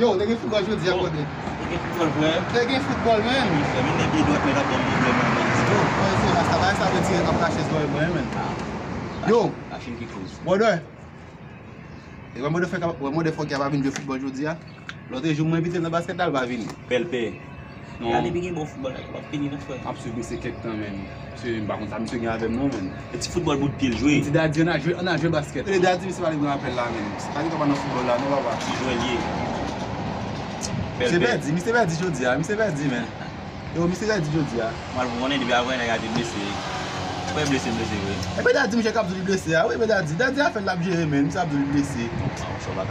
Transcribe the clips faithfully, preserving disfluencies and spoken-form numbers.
Yo, te gen foutbòl jodi a, kòde. Te gen foutbòl vre? Te gen foutbòl, menn. Wi, frè, men depi dwèt mwen t ap ban m pwoblèm nan, men. Yo, mwen se rasta, bagay sa vle tire kòb kache sou mwen, menn. Yo. Machin ki koz. Brother. E wè motherfucker, wè motherfucker pa vin jwe foutbòl jodi a. Lòt jou, mwen envite l nan baskèt la, l pa vini. Pèlpè. Non. Gade, depi gen bon foutbòl la, w ap fini nan frè. M ap swiv misye kèk tan, menn. Misye, m pa konn sa misye gen avè m non, menn. E ti foutbòl bout pye l jwe. Ti Daddy, ann al jwe, ann al jwe baskèt. Tande Daddy, misye pa vle pran apèl la, menn. Misye pa gen kòb nan foutbòl la non, papa. Ki jwè l ye? Misye pèdi, misye pèdi jodi a, misye pèdi, menn. Yo, misye pèdi jodi a. Mwen, ou konnen depi avè nèg la te blese. Frè blese, blese vre. Epi Daddy, misye k ap di li blese a, wi, men Daddy, Daddy afè l ap jere, menn. Misye ap di li blese.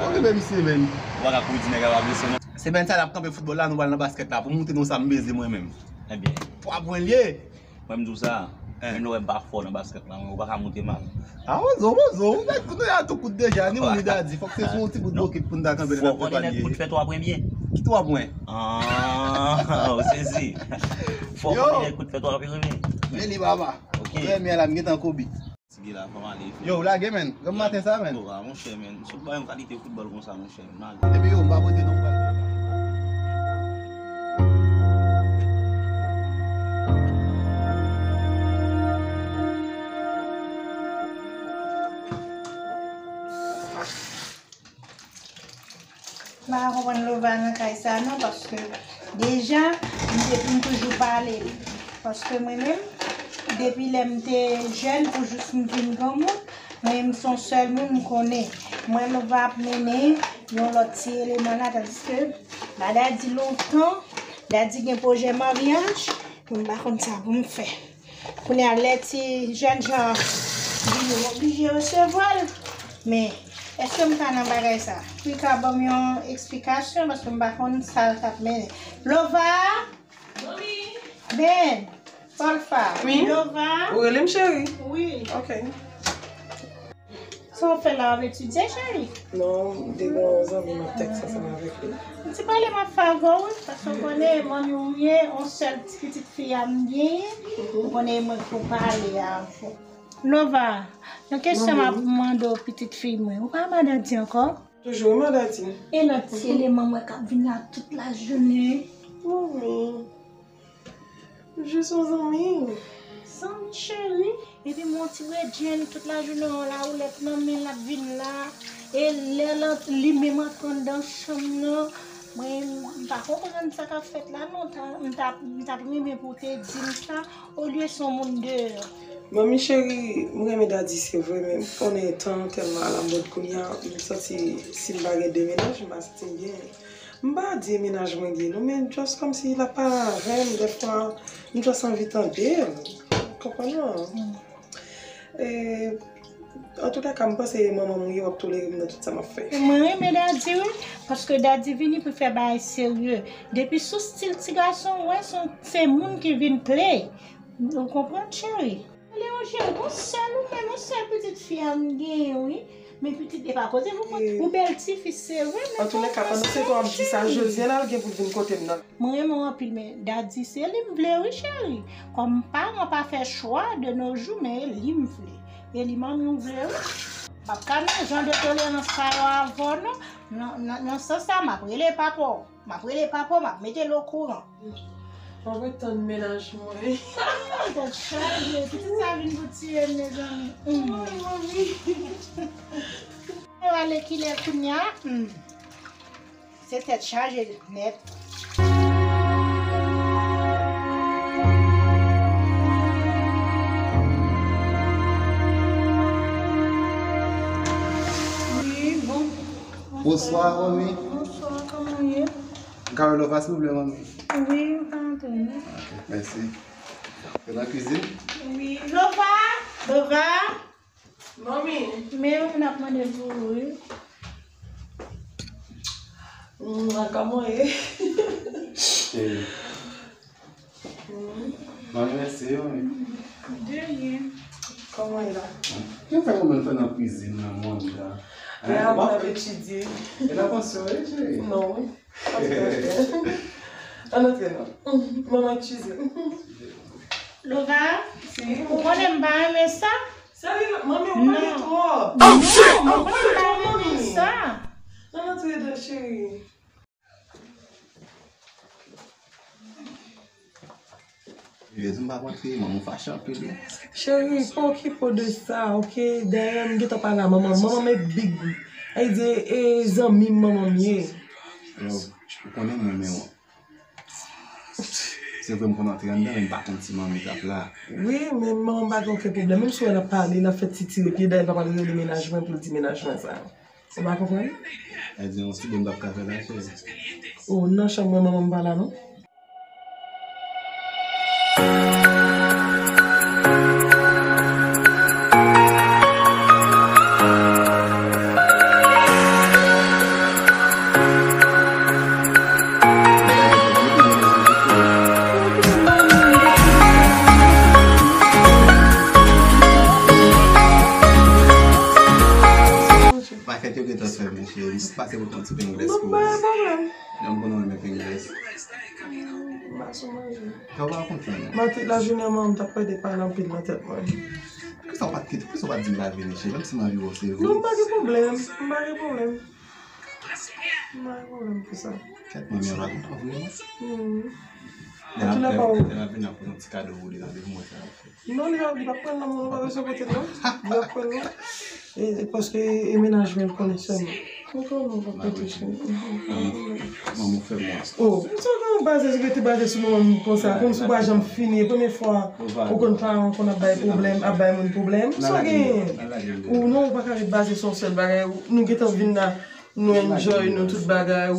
Oke, men misye, menn. Ou pa ka kouri di nèg la pa blese, non. Semèn sa, n ap kanpe foutbòl la, nou pral nan baskèt la, pou m montre nou sa m bezwen mwen menm. Ebyen. Twa pwen l ye. Mwen, m di w sa, menm lè w wè m pa fò nan baskèt la, men ou pa ka monte m al. A, ozo, ozo, ou mèt kout, nou a tou kout deja, ni mwen, ni Daddy. Fòk se sou yon ti bout bokit pou n ta kanpe nan. Fò konnen nèg kout fè twa pwen byen. Ki twa pwen? Ah, ou sezi. Fò konnen nèg kout fè twa pwen byen. Men li, papa. Ok. Premye la, m gentan Kobe. Ti gen la, fò m ale, frè. Yo, ou lage, menn. Granm maten sa, menn. Yo, a, monchè, menn. Sot ba yon kalite foutbòl konsa, monchè, m ale. Epi yo, m pa pote non. M pa ka konprann Lova nan kay sa non, paske deja, m te, m toujou pale l. Paske mwen menm, depi lè m te jèn pou jis m vin granmoun, mwen menm se yon sèl moun m konnen. Mwen Lova ap mennen yon lòt ti eleman la, tandiske la Daddy lontan, Daddy gen pwojè maryaj, mwen m pa konn sa pou m fè. Kounye a, lè ti jènjan vini, m oblije resevwa l. Men, èske m ka nan bagay sa? Ou ka ban m yon eksplikasyon, paske m pa konn sa l t ap mennen. Lova! Manmi! Ben! Solfa! Wi? Lova! Ou rele m cheri? Wi. Ok. Sa w ap fè la, w ap etidye, cheri? Non, m te gen yon zanmi m ap tèks ansanm avèk li. M ti pale m ap favè w, wi, paske w konnen manmi w ye, yon sèl ti pitit fi a m genyen. Mhm. Ou konnen e mwen ki pou pale avè w. Lova, yon kesyon m ap mande w, pitit fi mwen. Ou pa manman Daddy ankò? Toujou manman Daddy. E lòt ti eleman mwen k ap vin la tout lajounen. Manmi. Jis yon zanmi. Zanmi cheri. Epi m yon ti bredjenn tout lajounen yon lawoulèt nan men l ap vin la. E lè l ant-, li menm antre anndan chanm nan, mwen, m pa konprann sa k ap fèt la non. Ta, m t ap, m t ap renmen pou w te di m sa, olye se yon moun deyò. Manmi cheri, m renmen Daddy se vre, men m konnen tan an tèlman alamòd kounye a, m santi si m pa gen de mennaj, m pa santi m byen. M pa di e mennaj mwen li ye non, men just kòmsi l ap pale avè m, dèfwa m just anvi tande l. Ou konprann non? E, antoulèka, m panse e manman m ou ye, w ap tolere m nan tout sa m ap fè. Mwen renmen Daddy wi, paske Daddy vini pou fè bagay serye. Depi sou stil ti gason, w wè se, se moun ki vin play. Ou konprann, cheri? Leon cheri, gon sèl ou menm, yon sèl pitit fi a m genyen wi. Men pitit e pa koze pou kont ou, bèl tifi se vre, men antoulèka, pandan se tan w ap di sa, jodi a l al gen pou l vin kote m nan. Mwen renmen w anpil, men Daddy se li m vle wi cheri. Kòm paran pa fè chwa de nos jours, men e li m vle. E li manmi w vle wi. M ap ka nan jan de tolerans sa yo avè w non. Nan, nan, nan sans sa, m ap rele papa w. M ap rele papa w, m ap mete l okouran. Mwen ap tann mennaj mwen. Tèt chaje, pitit sa vin pou tiye m, mezanmi. Wi, manmi. Yo ale kilè kounye a? Hmm. Se tèt chaje nèt. Wi, bon. Bonswa, manmi. Bonswa, kòman w ye? M ka wè Lova, silvouplè, manmi? Wi, ou ka antre, wi. Ok, mèsi. Ou nan kwizin? Wi. Lova! Lova! Manmi! Men, moun ap mande pou ou, wi. Mwa, kòman w ye? Cheri. Manmi, mèsi, wi. De rien. Kòman w ye la? Ki fè manman fè nan kwizin nan, manmi la? Lè a mwen ap etidye. E nan pansyon, wi, cheri? Non, wi. Ann antre non. Manman etidye. Lova, ou konnen m pa renmen sa. Sèvi, manmi, ou pale twòp. Non, ou konnen m pa renmen sa. Ann antre dan, cheri. Li di m pa konn kriye, manman fache anpil wi. Cheri, pa okipe w de sa, oke? Dayè, m gentan pale a manman m. Manman m e big. Ay di, e zanmi m manman m ye. Love, ou konnen m renmen w. Se vre m konn antre anndan, men m pa konn si manmi t ap la. Wi, men manman m pa gen okenn pwoblèm. Menm si w wè l ap pale, l ap fè ti tire pye, dayè l pa pral rele mennaj mwen pou l di mennaj mwen sa. Ou pa konprann? Sa di yon ti bon m p ap ka fè la, cheri. O, nan chanm mwen, manman m pa la, non. Makèt yo gentan fèmen, cheri. M pase pou pran ti pengles pou ou. Non, pa gen pwoblèm. Janm konnen w renmen pengles. M pa sou manje. Sa w pa konprann? Maten, lajounen an, m t ap plede pale anpil nan tèt mwen. Poukisa w pa t kite, poukisa w pa t di m pa vini, cheri? Menm si m anvi wè w, se vre. Non, m pa gen pwoblèm. M pa gen pwoblèm. M pa gen pwoblèm pou sa. Kèt, manmi an pa kontan vre, non? Hmm. Lè l ap vini, ap pote yon ti kado pou li, tande pou mwen sa. Non, li pa, li pa pran nan mwen, pa bezwen pote non. Li pa pran non. E, e paske e mennaj mwen l konnen sèlman. Mwen konnen w pa pote cheri. Manman fè mwen. Oh, sa gen yon baze, rete baze sou manman m konsa, kòmsi w pa janm fini. E premye fwa ou konn paran w konn ap bay pwoblèm, ap bay moun pwoblèm. Sa gen. Ou non, ou pa ka ret baze sou yon sèl bagay. Nou gentan vin la, nou enjoy, nou tout bagay.